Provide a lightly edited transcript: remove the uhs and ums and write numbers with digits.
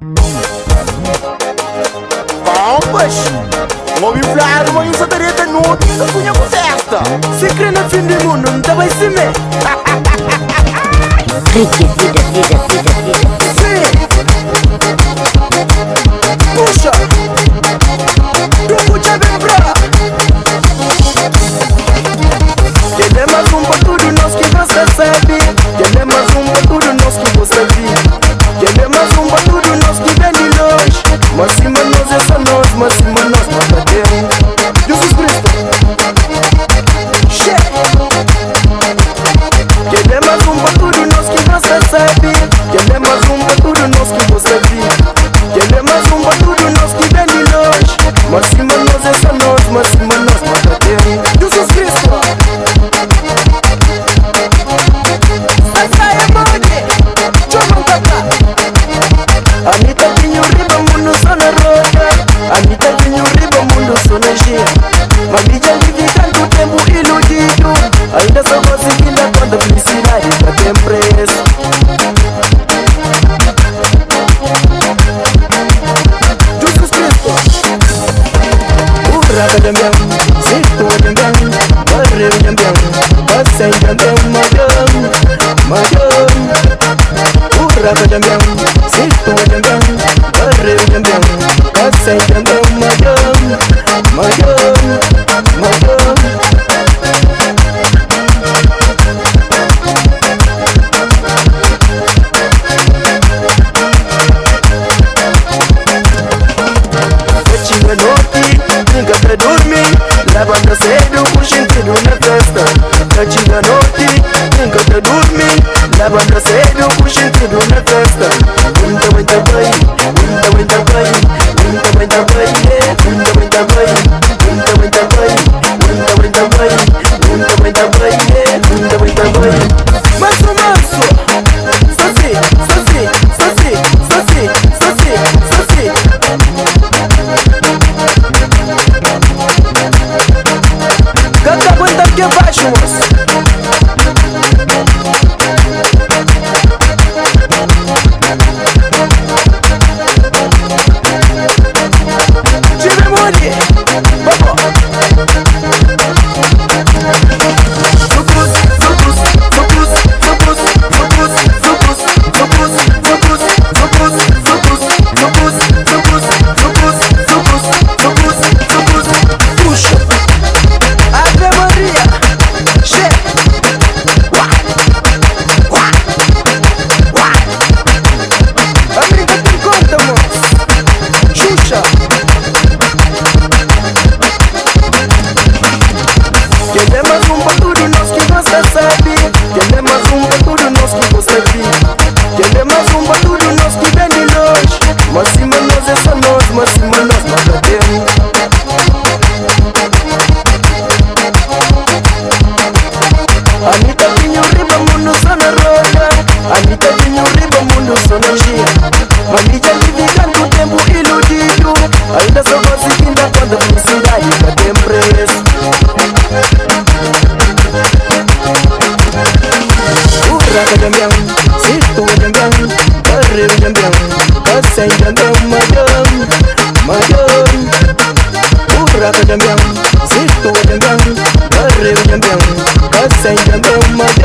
Kompas, N obi fladu ma nhu sa ta deta noti nhu ta sunha ku festa. Si kre na fin di mundu N ta bai simé. Ricky vida, vida, vida, vida. Sim. Puxa. Duku dja ben pra. Kel é más un pa tudu nos ki gosta sabi. Kel é más un pa tudu nos ki gosta vi. Kel é más un pa tudu nos ki ben di lonji. Mas sima nos é só nos, mas sima nos no ka ten. Jizus Kristu. Xê. Kel é más un pa tudu nos ki gosta sabi. Kel é más un pa tudu nos ki gosta vi. Kel é más un pa tudu nos ki ben di lonji. Mas sima nos é só nos, mas sima nos no ka ten. Jizus Kristu. Sasaia modi, txoma-m pa ka. Ami ta vinhu riba mundu so na roda. Ami ta vinhu riba mundu so na gira. Ma mi dja vivi tantu tempu iludidu. Ainda so konsigi da konta filisidadi ka ten presu. Jizus Kristu. Urra ka dja ben, situa dja ben, barriu dja ben, pasei dja ben, madam, madam. Urra ka dja ben, situa dja ben, barriu dja ben, pasei dja ben, madam, madam, madam. Ta txiga noti, N ka ta durmi, labanta sedu ku xintidu na festa. Ta txiga noti, N ka ta durmi, labanta sedu ku xintidu na festa. Un ta bai ta bai, un ta bai ta bai, un ta bai ta bai, yeah. Un ta bai ta bai, un ta bai ta bai, un ta bai ta bai, un ta bai ta bai, yeah. Un ta bai ta bai. Mansu mansu, so si, so si, so si, so si, so si, so si. Ka ta aguenta ke baxu mos. Txibe modi, bobo. Zukus, zukus, zukus, zukus, zukus, zukus, zukus, zukus, zukus, zukus, zukus, zukus, zukus, zukus, zukus, zukus. Puxa. Ave Maria. Che. Uá. Uá. Uá. América tem conta, moço. Xuxa. Kel é más un pa tudu nos ki gosta sabi. Kel é más un pa tudu nos ki gosta vi. Kel é más un pa tudu nos ki ben di lonji. Mas sima nos é só nos, mas sima nos no ka ten. Ami ta vinhu riba mundu so na roda. Ami ta vinhu riba mundu so na gira. Ma mi dja vivi tantu tempu iludidu. Ainda so konsigi da konta filisidadi ka ten presu. Urra ka dja ben, situa dja ben, barriu dja ben, pasei dja ben, madam, madam. Urra ka dja ben, situa dja ben, barriu dja ben, pasei dja ben, madam.